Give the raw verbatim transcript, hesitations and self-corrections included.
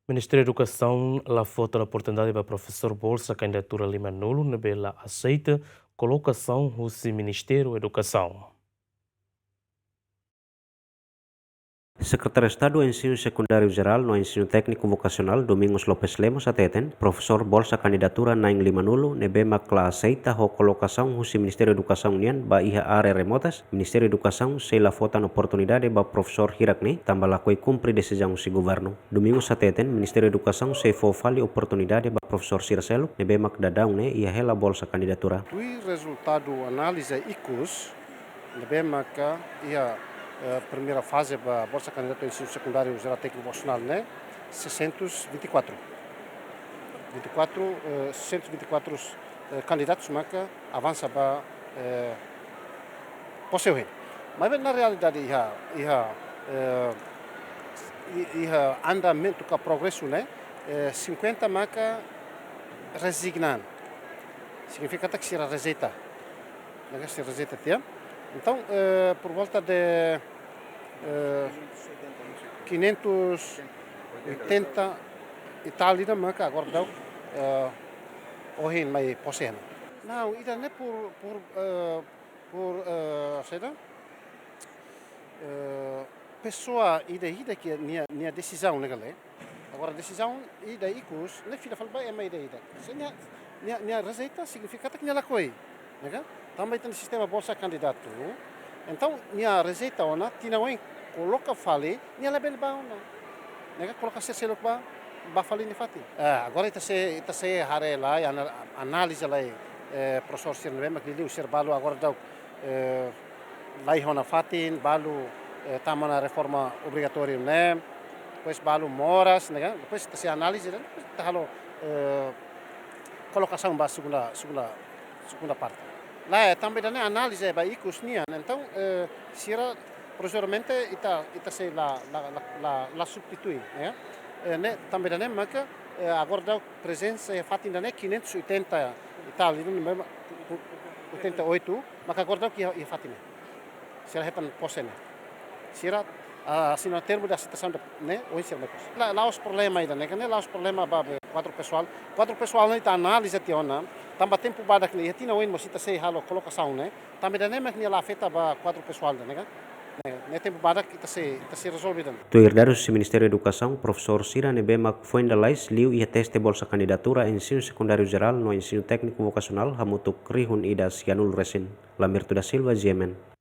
Ministériu Edukasaun la fó tan oportunidade ba profesór bolsa kandidatura lima-nulu ne'ebé la aseita kolokasaun husi Ministériu Edukasaun. Sekretáriu Estadu Ensinu Sekundáriu Jerál no Ensinu Tékniku Vokasionál, Domingos Lopes Lemos, hateten, profesór bolsa kandidatura na'in lima-nulu ne'ebé mak la aseita ho kolokasaun husi Ministériu Edukasaun nian ba iha área remotas, Ministériu Edukasaun sei la fó tan oportunidade ba profesór hirak ne'e, tanba lakohi kumpre desizaun husi governu. Domingos hateten, Ministériu Edukasaun sei fó fali oportunidade ba profesór sira seluk ne'ebé mak daudaun ne'e iha hela bolsa kandidatura. Tuir rezultadu análize ikus, ne'ebé maka iha, eh, primeira faze ba bolsa kandidatu ensinu sekundáriu jerál tékniku vokasionál ne'e, seiscentos e vinte e quatro. Vinte e quatro, eh, seiscentos e vinte e quatro, eh, kandidatus maka avansa ba, eh, pose ohin. Maibé na realidade iha, iha, eh, i-, iha andamentu ka progresu ne'e, eh, cinquenta maka rezigna. Signifika katak sira rejeita. Ne'e ka sira rejeita tiha. Entaun, eh, por volta de, eh, quinhentos e oitenta e tal ida maka agora daudaun, eh, ohin mai pose ona. Não, ida-ne'e por, por, eh, por, eh, saida? Eh, pesoa ida-idak nia, nia desizaun ne'e ka lae. Agora desizaun ida ikus, ne'e fila fali ba ema ida-idak. Se nia, nia, nia rejeita signifika katak nia lakohi, ne'e ka? Tanba ita-nia sistema bolsa kandidatu. Entaun, nia rejeita ona, tinan oin koloka fali, nia labele ba ona. Ne'e ka koloka sira seluk ba, ba fali nia fatin. Eh, agora ita sei, ita sei haree lai, ana-, análize lai, eh, profesór sira ne'ebé mak liuliu sira balu agora daudaun, eh, laiha ona fatin, balu, eh, tama ona reforma obrigatóriu ne'e, depois balu moras, ne'e ka? Depois ita sei análize, depois ita halo, eh, kolokasaun ba segunda, segunda, segunda parte. Lae, tanba ida-ne'e análize ba ikus nian, entaun, eh, sira provizoriamente ita, ita sei la, la, la, la, la substitui, ne'e ka? Eh, ne'e, tanba ida-ne'e maka, eh, agora daudaun prezensa iha fatin ida-ne'e quinhentos e oitenta e tal, ida-ne'e maka oitenta e oito, maka agora daudaun iha, iha fatin ne'e. Sira hetan pose ne'e. Sira, ah, asina termu de aseitasaun ne'e, ohin sira mai pose. La, la'ós problema ida-ne'e, ka ne'e la'ós problema ba, be, kuadru pesoál. Kuadru pesoál ne'e ita análize tiha ona, tanba tempu badak ne'e, iha tinan oin mós ita sei halo kolokasaun ne'e, tanba ida-ne'e mak nia la afeta ba kuadru pesoál ida-ne'e ka. Ne'e, ne'e tempu badak ita sei, ita sei rezolve ida-ne'e. Tuir dadus husi Ministériu Edukasaun, profesór sira ne'ebé mak foin lalais liu iha teste bolsa kandidatura ensinu sekundáriu jerál no ensinu tékniku vokasionál hamutuk rihun ida sianulu resin. Lamirto da Silva, G M N.